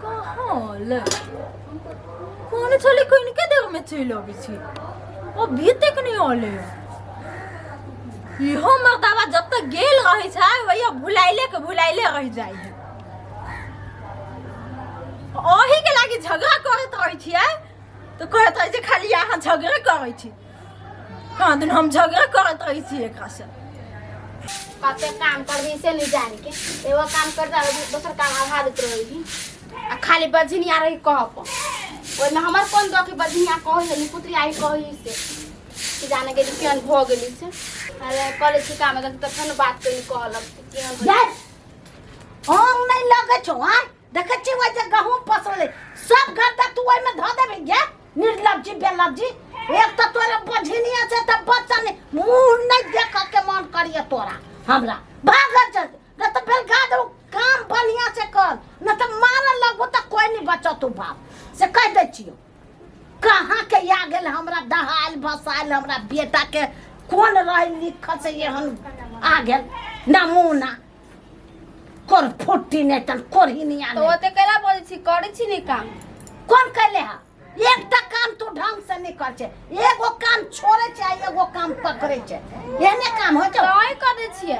कहाँ ले कोन छली कनिके देर में चलि अबै छी अभी तक नहीं अलै इहो मर्दाबा जब तक गेल रहै छै वही भुलाइले के भुलाइले रहि जाइ है अही के लागी झगड़ा करैत रहै छियै तऽ कहैत रहै छै खाली अहाँ झगड़े करै छी कहाँ दिन हम झगड़ा करैत रहै छी एकरा से। कते काम करबी से नहीं जान के, एगो काम करता रही दोसर काम आधा देत रही आ खाली बजनिया रही कह पर। ओहिमे हमर कोन दऽ के बजनिया कहै है पुत्री आई कहै से कि जाने गेली केहन भऽ गेली से। अरे कॉलेज के काम है तखन बात करी कहलक कि केहन भऽ जाय आम नहीं लगे छौ। आय देखै छी ओहि जे गहूम पसरलै सब गद्दा तू ओहिमे धऽ देबही गे निर्लज्जी बेलज्जी। एक तऽ तोरा बझिनिया छै तऽ बच्चा नहि मुँह नहीं देखऽ के मन करिए तोरा। हमरा भागल चल न तऽ बेलगा दू काम बढ़िया से कर न तऽ मारऽ लगबो तऽ कोई नहीं बचत बाप से कहि दै छियौ। कहाँ के आ गेल हमरा दहायल बसायल हमरा बेटा के कोन रही लिखल से एहन आ गेल नमूना कोर फुट्टी नहीं तन कोरही नहीं तऽ आने। ओते कैला बजै छी करै छी नहीं काम? कोन कैले है? एकटा काम तू ढंग से नहीं कर छे, एगो काम छोड़े छे एगो काम पकड़े छे, एहने काम हो छौ। तऽ कह दै छियै।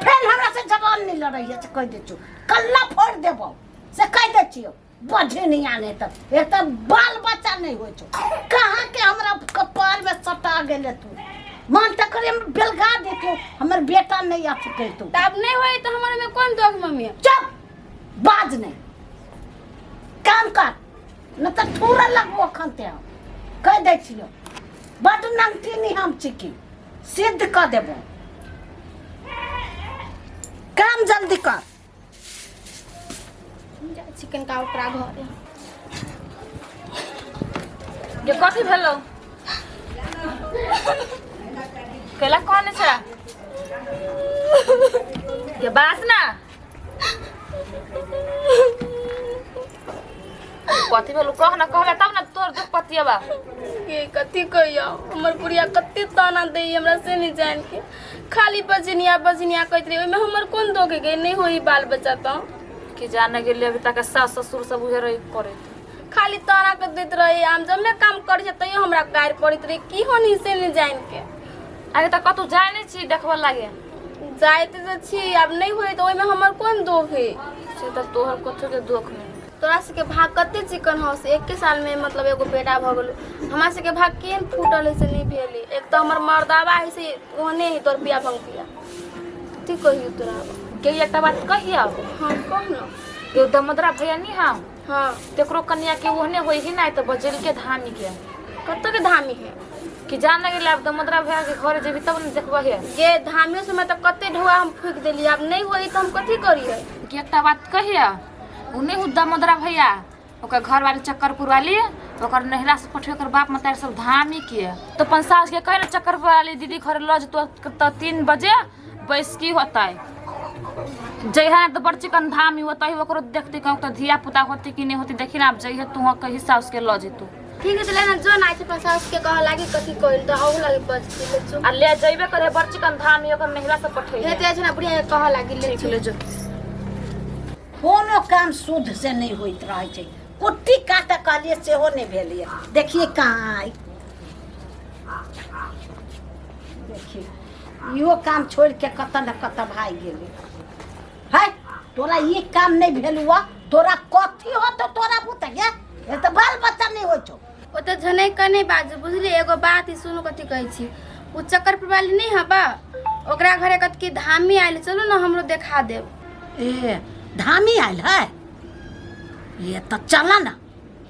फेर हमरा से जबान नहीं लड़ै है से कहि दै छियौ, कल्ला फोड़ि देबौ से कहि दै छियौ। बझे नहीं आने तक एक तऽ बाल बच्चा नहीं होइ छौ। कहाँ के हमरा कपार में सटा गेले तू, मन तऽ करे हम बेलगा देतौ हमर बेटा नहीं अथी करितौ। तऽ आब नहीं होय तऽ हमर में कोन दोख मम्मी? चुप बाज नहीं, काम कर न तऽ ठूरा लगबो अखन ते हम कहि दै छियौ। बड नंगटी नहीं हम छिकी सिद्ध कऽ देबो। काम जल्दी कर। चिकन का ओकरा घरे ये कथी भेलो कैला कौन छै ये बास ना कथी भेलो कह ना कहबे तब ना तोर दुख पतियबा। ये कथी कहियो हमर बुढ़िया कते ताना दै हमरा से नहीं जान के, खाली बजनिया बजनिया कहैत रही। ओहिमे हमर कोन दोख है? नहीं होई बाल बच्चा तो कि जाने गेलिए अभी तक सास ससुर सब उहे रही करे खाली ताना के दैत रही। हम जब मैं काम करै छियै तैयो हमरा गारि पड़ैत रही की होनी से नहीं जान के। आगे तऽ कतौ जाय नहीं छी देखबऽ लागे? जाइत तऽ छी, आब नहीं होई तऽ ओहिमे हमर कोन दोख है? से तऽ तोहर कथो के दोख नहीं। तोरा सबके भाग कते चिकन हौ से एके साल में मतलब एगो बेटा भऽ गेलो। हमरा सबके भाग केहन फूटल है से नहीं भेल। एक तऽ हमर मर्दाबा है से ओहने है तोर पिया भंग पिया। की कहियो तोरा के एकटा बात कहियो? हाँ कह न। एगो दमोदरा भैया नहीं हाँ? हाँ। तेकरो कन्या के ओहने होई ही ना तऽ बजेल के धामी के। कतऽ के धामी है? कि जान गेल आब दमोदरा भैया के घर जेबी तब न देखबही। गे धामियो से मैं तऽ कते ढुआ हम फूक देली, आब नहीं होई तऽ हम कथी करियै? के एकटा बात कहियो उ नहीं हु दमोदरा भैया ओकर घर वाली चक्करपुर वाली ओकर नहिरा से पठे ओकर बाप मतारी सब धामी के तो अपन सास के कहे ना चक्करपुर वाली दीदी घर लऽ जेतो तऽ 3 बजे बैसकी होतै जइहा तो बड़ चिकन धामी होतै ओकरो देखते कहूँ तऽ धिया पुता होतै कि नहीं होतै देखी ना आब जइहे तू कही सास के लऽ जेतू। ठीक है चले ना जो ना छै सास के कह लागी कथी कहल तऽ आउ लागी बजती ले जो। आ ले जइबे करे बड़ चिकन धामी ओकर नहिरा से पठे हे ते छै ना बुढ़िया के कह लागी ले ठीक ले जो। कोनो काम शुद्ध से नहीं होइत रहै छै, कुट्टी काटऽ कहलियै सेहो नहीं भेलियै। देखिए कहाँ आइ देखिए इहो काम छोड़ के कतऽ न कतऽ भागि गेलै। है तोरा ई काम नहीं भेल हुआ तोरा कथी होतो तोरा बुते गे? ये तऽ बाल बच्चा नहीं होइ छौ। ओते झनै के नहीं बाजू बुझली। एगो बात ही सुनू कथी कहै छी, उ चक्कर पर वाली नहीं हबा ओकरा घरे कत की धामी आयल, चलू ना हमरो देखा देब। ए धामी आयल है ये तो चला ना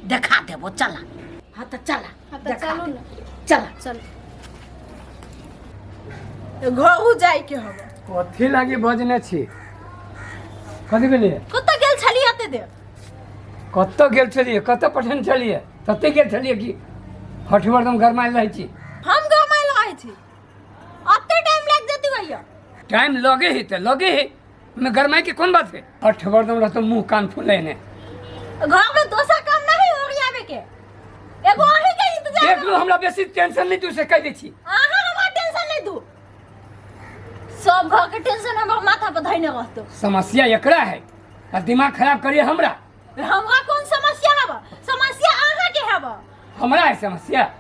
देखा देबो चला। हाँ तो चला। हाँ तो देखा चलू देबो। ना। चला चल घरू जाय के हबो। कथी लागी बजने छी? कथी भेलियै? कतऽ गेल छलियै एते देर? कतऽ गेल छलियै? कतऽ पठेने छलियै? तते गेल छलियै कि हठ हरदम गरमायल रहै छी। हम गरमायल रहै छी? अते टाइम लागि जेतै भैया? टाइम लगे ही तऽ लगे ही, ओहिमे गरमाइ के कोन बात है? हठ हरदम रहतो मुँह कान फुलेने। घर में दोसर काम नहीं ओरियाबे के, एगो अहीं के इंतजार। देख लो हमरा बेसी टेंशन नहीं तू से कहि दै छी। अहाँ हमरा सब घर के टेंशन हमर माथा पर धइने रहतो। समस्या एकरा है आ दिमाग खराब करिए हमरा। हमरा कौन समस्या हब? समस्या अहाँ के हब। हमरा है समस्या,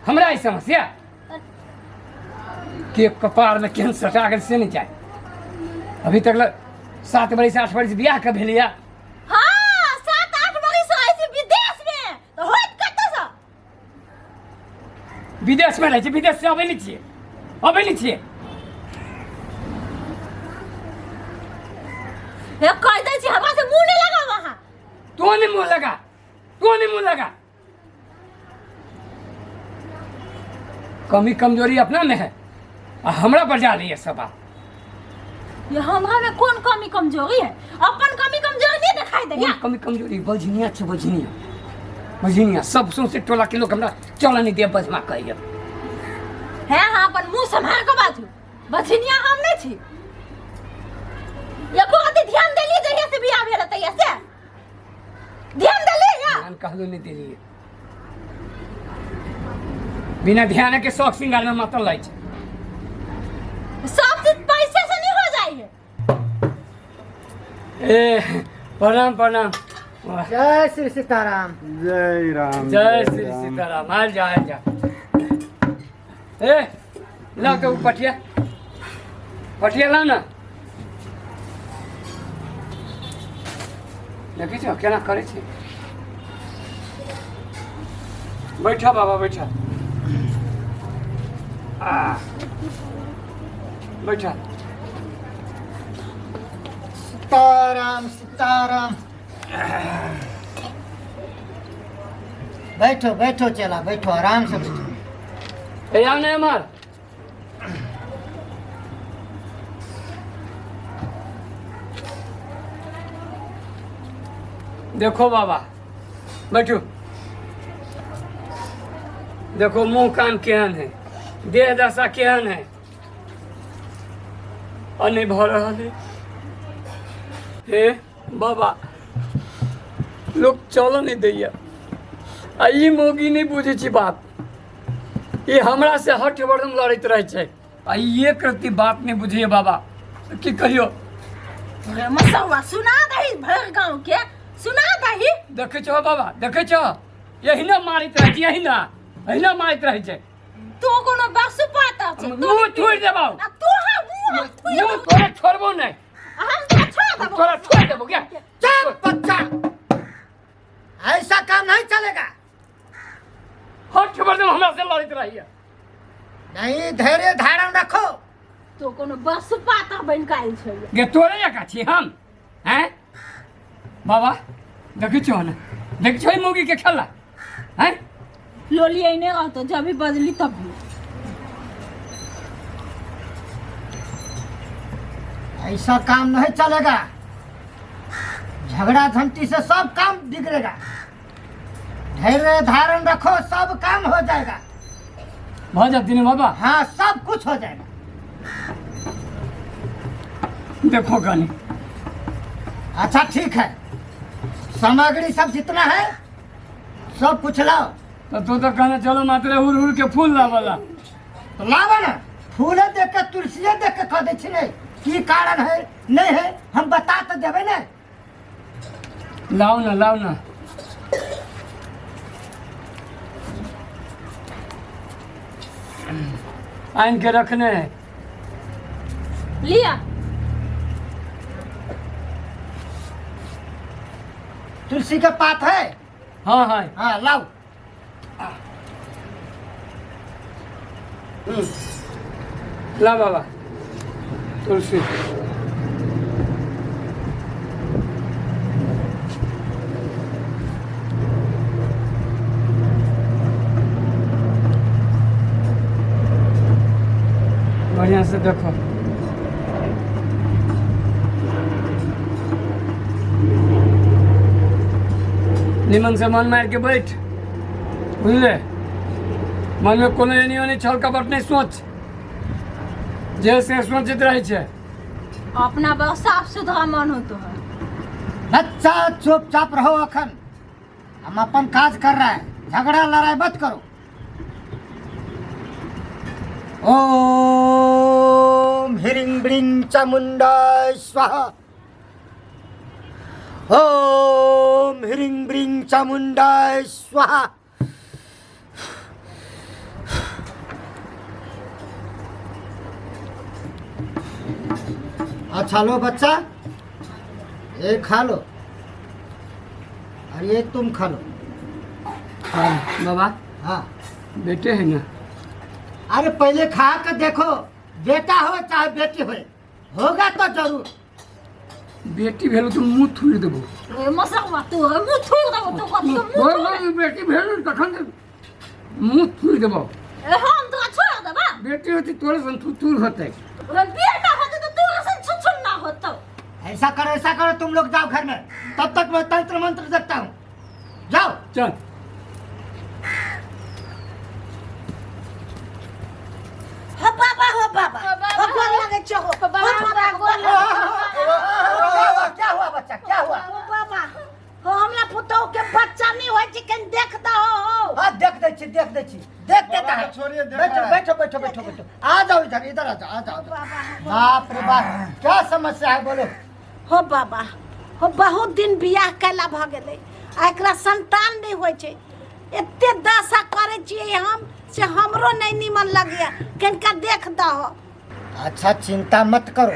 हमरा है समस्या के कपार में केहन सटा गेल से नहीं जाए। अभी तक 7 बरिस 8 बरिस बियाह के भेलिया। हाँ, 7-8 बरिस रहै छी विदेश में तो होत कतऽ से? विदेश में रहै छी, विदेश से अबै नहि छियै, अबै नहि छियै। हे कह दै छी हमरा से मुंह नहीं लगाव अहाँ। तू नहीं मुंह लगा, तू नहीं मुंह लगा। कमी कमजोरी अपना में है आ हमरा पर जा रही है सब बात। ये हमरा में कौन कमी कमजोरी है? अपन कमी कमजोरी नहीं दिखाई दे। कौन कमी कमजोरी? बजनिया छे, बजनिया, बजनिया सब सौंसे टोला के लोग हमरा चल नहीं दे बजमा कहिए। है हाँ, अपन मुंह संभाल के बाजू, बजनिया हम नहीं छी। एको रति ध्यान देलिए जहिया से बियाह भेल तहिया से ध्यान देलिए या? ध्यान कहलो नहीं देलिए, बिना ध्यान के शौक श्रृंगार में मातल रहै छै। सब चीज पैसे से नहीं हो जाए है। ए प्रणाम प्रणाम। जय श्री सीताराम। जय राम। जय श्री सीताराम। आल जा, आल जा। ए लाओ तो पटिया, पटिया लाओ ना। देखै छौ केना करै छै। बैठा बाबा बैठा, आ बैठा। सीताराम सीताराम। बैठो बैठो चला बैठो, आराम से बैठो। ए आओ ना एम्हर। देखो बाबा बैठो, देखो मुंह कान केहन है, देह दशा केहन है, आ नहीं भऽ रहल है। हे बाबा लोग चलऽ नहीं दैया, आ ई मौगी नहीं बुझै छी बात, ई हमरा से हट हरदम लड़ैत रहै छै, आ ई एक रत्ती बात नहीं बुझैया बाबा, की कहियो। अरे मसौआ सुना दही भरि गाँव के, सुना दही। देखै छौ बाबा, देखै छौ, एहिना मारैत रहै छै, एहिना एहिना मारैत रहै छै। तू कोनो बसु पाता छै, तू मुँह थोड़ि देबौ। आ तू हाँ मुँह हम थोड़ि मुँह देबौ। तोरा छोड़बो नहि, हम तोरा छोड़ देबौ। तोरा छोड़ देबो क्या? चुप बच्चा, ऐसा काम नहीं चलेगा। हट हरदम हमरा से लड़ैत रहैया। नहीं, धैर्य धारण रखो। तो कोनो बस पाता बन के आयल छै। गे तोरे जकाँ छी हम हैं बाबा? देखै छौ ने, देखै छौ ई मौगी के खेला हैं? लोली ऐने रहतो, जब भी बजली तब भी। ऐसा काम नहीं चलेगा, झगड़ा झंटी से सब काम बिगड़ेगा। धैर्य धारण रखो, सब काम हो जाएगा। भऽ जाती ने बाबा? हाँ, सब कुछ हो जाएगा। देखो कनी। अच्छा ठीक है, सामग्री सब जितना है सब कुछ लाओ। तो तू तो कहने चलो मात्र उड़ उड़ के फूल लावला। तो लावा ना, फूले देख के तुलसीए देख के कह दै छी नहीं की कारण है नहीं है, हम बता तो देबै ना। लाओ ना, लाओ ना। आन के रखने है। लिया। तुलसी के पात है? हाँ हाँ। हाँ लाओ। ला बाबा तुलसी। बढ़िया से देखो। निमन से मन मार के बैठ, बुझले? मन में कोनो एनी ओनी छल कपट नहीं सोच, जे से सोचैत रहै छै। अपना बड़ साफ सुथरा मन होतो है। बच्चा चुपचाप रहो, अखन हम अपन काज कर रहा है, झगड़ा लड़ाई मत करो। ओम ह्रीं ब्रीं चामुण्डाय स्वाहा। ओम ह्रीं ब्रीं चामुण्डाय स्वाहा। अच्छा लो बच्चा, ये खा लो और ये तुम खा लो। हाँ बाबा। हाँ। बेटे है ना। अरे पहले खा के देखो, बेटा हो चाहे बेटी हो, होगा तो जरूर। बेटी भेलो तो मुँह थुड़ि देबो। ए मसरवा तू मुँह थूक देबो तू कथी के मुँह बोल बोल, बेटी भेलो तखन तऽ मुँह थुड़ि देबो। ए हम तोरा छोड़ देबा। बेटी होती तोरे सन थुथुर होतै। रे बेटा होते तो तोरा सन छुछुन ना होतौ। ऐसा करो, ऐसा करो, तुम लोग जाओ घर में, तब तक मैं तंत्र मंत्र देखता हूँ, जाओ। चल। हो बाबा, हो बाबा, हो बाबा, हो गोर लगे छो, हो हो बाबा, बाबा, गोर लगे छो। क्या हुआ, क्या हुआ बच्चा, क्या हुआ? हो बाबा, हो हमरा पुतोह के बच्चा नहीं होय छै, कनि देख दहो हो। हाँ देख दे छी, देख दे छी, देख देता है। छोड़िए, देख बैठो रहा है। बैठो बैठो बैठो बैठो, आ जाओ इधर, इधर आ जाओ, आ जाओ, आ जाओ। बाबा। बाप रे बाप, क्या समस्या है बोलो। हो बाबा, हो बहुत दिन बियाह कैला भऽ गेलै आ एकरा संतान नहि होइ छै। एते दशा करै छियै हम से हमरो नहि नीमन लगैया, कनिका देख दहो। अच्छा चिंता मत करो,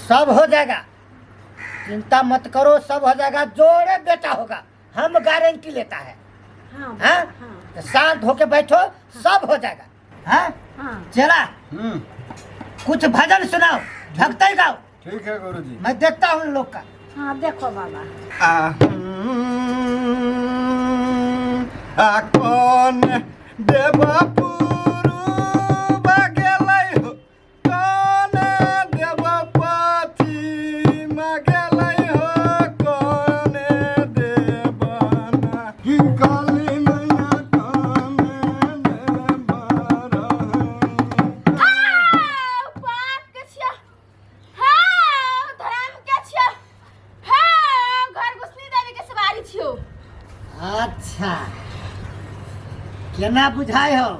सब हो जाएगा, चिंता मत करो, सब हो जाएगा, जोड़े बेटा होगा, हम गारंटी लेता है। हाँ। हाँ? हाँ। तो शांत होके बैठो, सब हो जाएगा। हाँ। हाँ। चला कुछ भजन सुनाओ, भक्ति गाओ। ठीक है गुरुजी। मैं देखता हूँ इन लोग का। हाँ देखो बाबा। आ कोन देवा पुरुबा गेलै हो, कोन देवा पछिमा गेलै हो, कोन देवाना की काली मैया कोन देवा रहै। बाप के छिया, हाँ धर्म के छिया, हाँ घर घुसनी देवी के सवारी छियो। अच्छा केना बुझाय हो,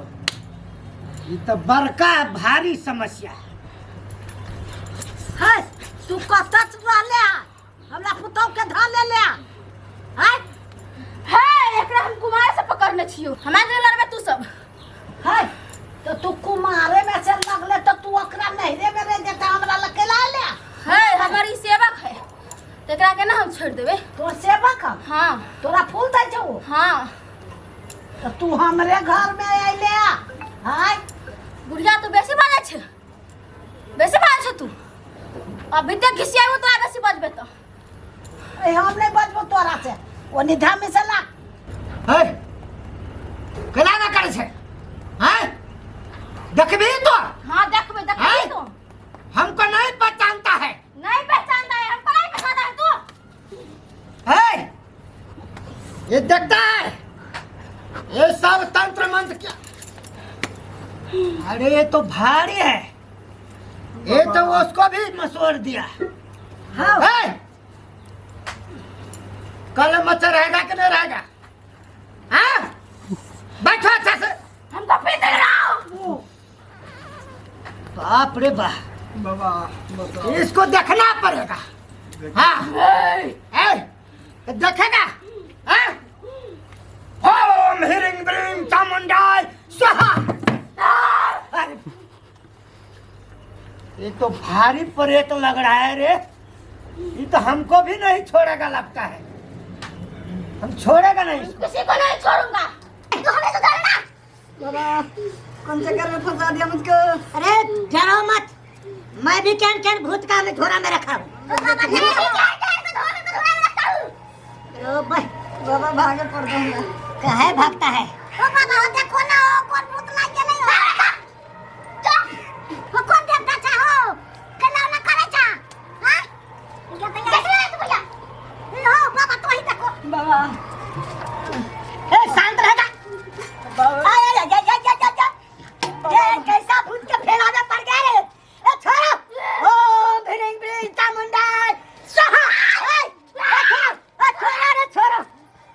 ई तो बड़का भारी समस्या है। है तू कतऽ रहले आ हमरा पुतोह के धऽ लेले आ है? है एकरा हम कुमार से पकड़ने छियो, हमरा जे लड़बे तू सब। है तो तू कुमारे में से लगले तो तू ओकरा नैहरे में रह जेता, हमरा लग के ला ले। है हमर ई सेवक है, तो एकरा के ना हम छोड़ देबे। तोर सेवक हौ? हाँ। तोरा फूल दै छौ? हाँ। तो तू हमरे घर में अइले आ है? बुढ़िया तू बेसी बाजै छै, बेसी बाजै छै तू, अभी तक घिसियाबो तोरा बेसी बजबे तो। ए हम नहीं बजबो तोरा से, ओ निधा में से ला। है केना ना करै छै हैं, देखबी तो? हाँ देखबे, देखबे। हैं? तो हमको नहीं पहचानता है? नहीं पहचानता है, हमको नहीं पहचानता है तू। है ये देखता है ये सब तंत्र मंत्र क्या। अरे ये तो भारी है, ये तो उसको भी मसोड़ दिया। हाँ। है कल मच्छर रहेगा कि नहीं रहेगा? हाँ बैठो अच्छा से। हमको पीते रहो। बाप रे बाप। बाबा बताओ। इसको देखना पड़ेगा। हाँ ए, देखेगा। हाँ? ओम ह्रीं ब्रीं चामुंडाय स्वाहा। अरे ये तो भारी प्रेत लग रहा है रे, ये तो हमको भी नहीं छोड़ेगा लगता है, हम छोड़ेगा नहीं इसको। किसी को नहीं छोड़ूंगा, तू हमें सुधारना। बाबा कौन से घर में फंसा दिया मुझको? अरे डरो मत, मैं भी can can भूत का में झोरा में रखा हूँ। ओ भाई बाबा भागे पड़ दूंगा। काहे भागता है? ओ बाबा हो देखो ना, ओ कौन भूत लाग गेलै हो। ओ कौन देवता छा हो, केना करे छा? हां देख ले तू भैया। हो बाबा तो ही देखो। बाबा